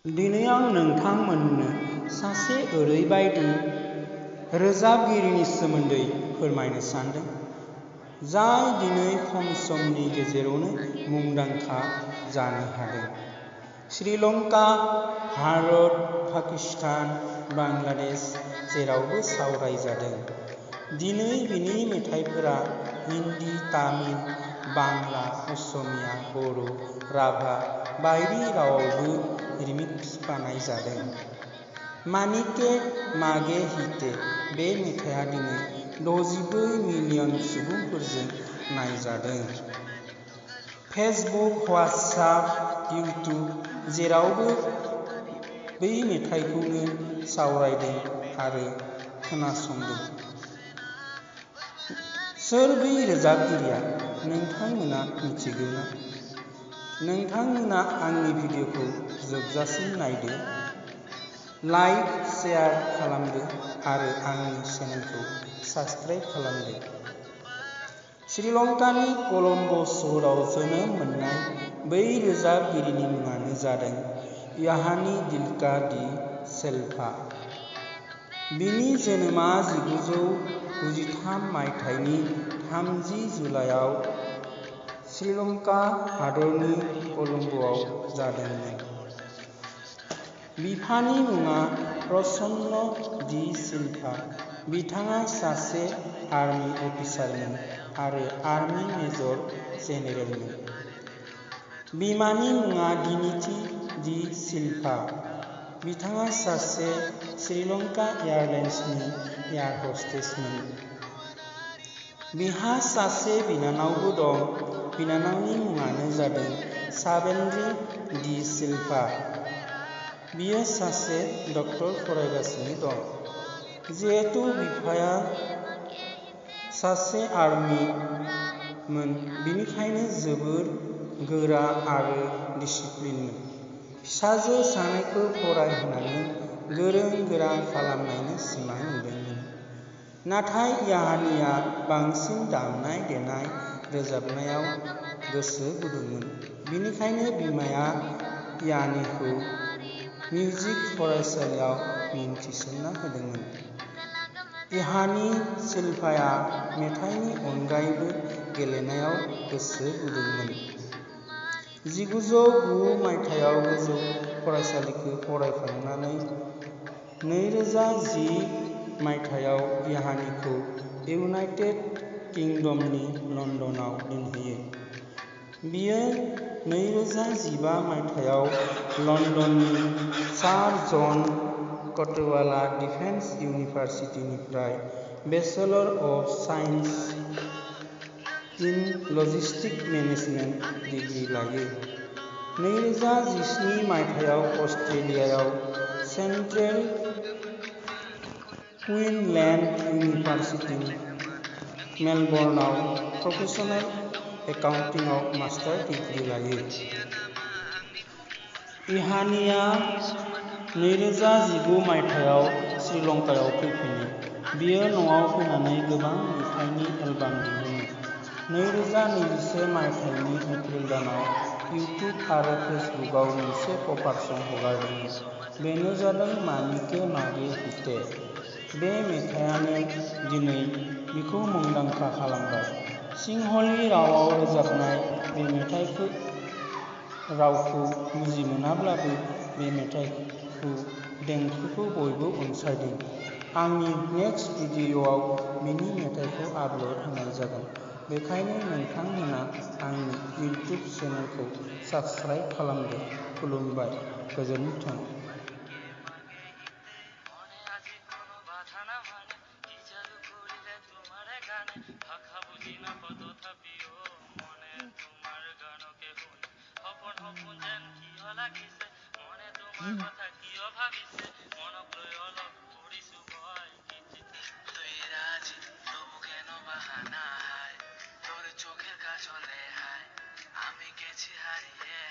दिनै आं नोंथांमोननो सासे ओरैबायदि रोजाबगिरिनि सोमोन्दै फोरमायनो सानदों, जाय दिनै खम समनि गेजेरावनो मुंदांखा जानो हादों। श्रीलंका, भारत, पाकिस्तान, बांलादेश जेरावबो सावरायजादों। दिनै बिनि मेथाइफोरा हिन्दी, तामिल, बांला, असमिया, बर', राभा बायदि रावावबो रिमिक्स बानायजादों। मानिके मागे हिते बे मेथाइया दिनै 64 मिलियन सुबुंफोरजों नायजादों। फेसबुक, व्हाट्सएप, इउट्युब जेरावबो बै मेथाइखौनो सावरायदों आरो खोनासंदों। सोर बै रोजाबगिरिया नोंथांमोना मिथिगौ ना? नोंथांमोना आंनि भिडिअखौ जोबजासिम नायदो, लाइक, शेयार खालामदो आरो आंनि चेनेलखौ साबस्क्राइब खालामदो। श्रीलंकानि कलम्बो सोहोराव जोनोम मोननाय बै रोजाबगिरिनि मुङानो जादों याहानी दिलका डी सिल्भा। बिनि जोनोमा 1993 मायथाइनि 30 जुलाइआव श्रीलंका हादरनि कलम्बोआव जादोंमोन। बिफानि मुङा प्रसन्न डी सिल्भा। बिथाङा सासे आर्मी अफिसारमोन आरो आर्मी मेजर जेनेरेलमोन। बिमानि मुङा डिनिथि डी सिल्भा। बिथाङा सासे श्रीलंका एयारलाइन्सनि एयार हस्टेसमोन। बिहा सासे बिनानावबो दं। बिनानावनि मुङानो जादों सावेन्द्री डी सिल्भा। बियो सासे डक्टर फरायगासिनो दं। जिहेतु बिफाया सासे आर्मी मोन, बेनिखायनो जोबोद गोरा आरो डिसिप्लिनमोन। फिसाजो सानैखौ फरायहोनानै गोरों गोरा खालामनायनि सिमां नुदोंमोन। नाथाय याहानीआ बांसिन दामनाय देनाय रोजाबनायाव गोसो गुदुंमोन। बेनिखायनो बिमाया याहानीखौ मिउजिक फरायसालियाव मुं थिसनना होदोंमोन। याहानी सिल्भाया मेथाइनि अनगायैबो गेलेनायाव गोसो गुदुंमोन। 1909 मायथाइयाव गोजौ फरायसालिखौ फरायखांनानै 2010 मायथाइयाव याहानीखौ इउनाइटेड किंडमनि लन्दनाव दोनहैयो। बियो 2015 मायथाइयाव लन्दननि सार जन कटवाला डिफेन्स इउनिभारसिटिनिफ्राय bachelor of science in logistic management degree लायो। 2017 मायथाइयाव अस्ट्रेलियायाव सेन्ट्रेल कुइनसलेन्ड इउनिभारसिटि मेलबर्नआव प्रफेशनेल एकाउन्टिंआव मास्टार डिग्री लायो। याहानीआ 2019 मायथाइयाव श्रीलंकायाव फैफिनो। बियो न'आव फैनानै गोबां मेथाइनि एलबाम दिहुनो। 2021 मायथाइनि एप्रिल दानाव इउट्युब आरो फेसबुकआव मोनसे कभार सं हगारदोंमोन। बेनो जादों मानिके मागे हिते। बे मेथाइयानो दिनै बिखौ मुंदांखा खालामबाय। सिंहली रावआव रोजाबनाय बे मेथाइखौ रावखौ बुजिमोनाब्लाबो बे मेथाइखौ देंखोखौ बयबो अनसायदों। आंनि नेक्स्ट भिडिअ'आव बिनि मेथाइखौ आपल'ड होनाय जागोन। बेखायनो नोंथांमोना आंनि इउट्युब चेनेलखौ साबस्क्राइब खालामदो। खुलुमबाय, गोजोन्थों। চোখের কাজলে হায় আমি গেছি হারিয়ে।